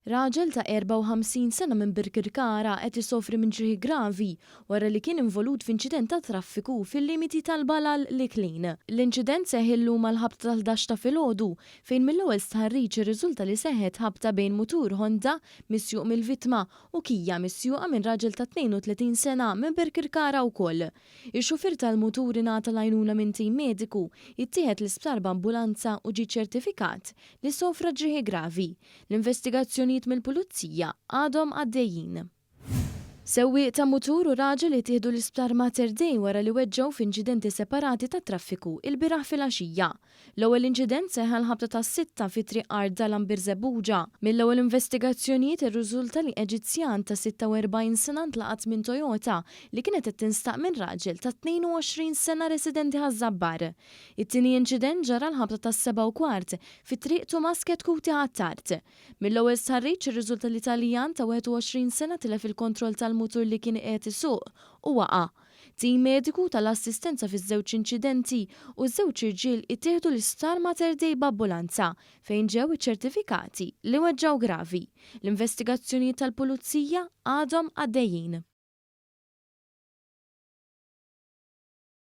Raġel ta' 54 sena minn Birkirkara qed isofri minn ġrieħi gravi wara li kien involut f'inċident tat-traffiku fil-limiti tal-Balal l-Iklin. L-inċident seħħ illum għall-ħabta tal-ħdax ta' filgħodu fejn mill-ewwel stħarriġ irriżulta li seħħet ħabta bejn mutur Honda misjuq mill-vittma u Kia misjuqa minn raġel ta' 32 sena minn Birkirkara wkoll. Ix-xufier tal-mutur ingħata l-għajnuna minn tim mediku, ittieħed l-isptar b'ambulanza u ġie ċċertifikat li sofra ġrieħi gravi. L-investigazzjonijiet mill-Pulizija għadhom għaddejjin. Sewwieq ta' mutur u raġel ittieħdu l-Isptar Mater Dei wara li weġġgħu f'inċidenti separati tat-traffiku ilbieraħ filgħaxija. L-ewwel inċident seħħ għall-ħabta tas-sitta fi Triq Art Dalam Birżebbuġa. Mill-ewwel investigazzjonijiet irriżulta li Eġizzjan ta' 46 sena ntlaqat minn Toyota li kienet qed tinstaq minn raġel ta' 22 sena residenti Ħaż-Żabbar. It-tieni inċident ġara għall-ħabta tas-sebgħa u kwart fi Triq Tumas Chetcuti Ħ'Attard. Mill-ewwel stħarriġ irriżulta li Taljan ta' 21 sena tilef il-kontroll tal-mutur li kien qiegħed isuq u waqa'. Tim mediku ta l-assistenza fiż-żewġ inċidenti u ż-żewġ irġiel ittieħdu l-Isptar Mater Dei b'abbulanza fejn ġew iċċertifikati li weġġgħu gravi. L-investigazzjonijiet tal-Pulizija għadhom għaddejjin.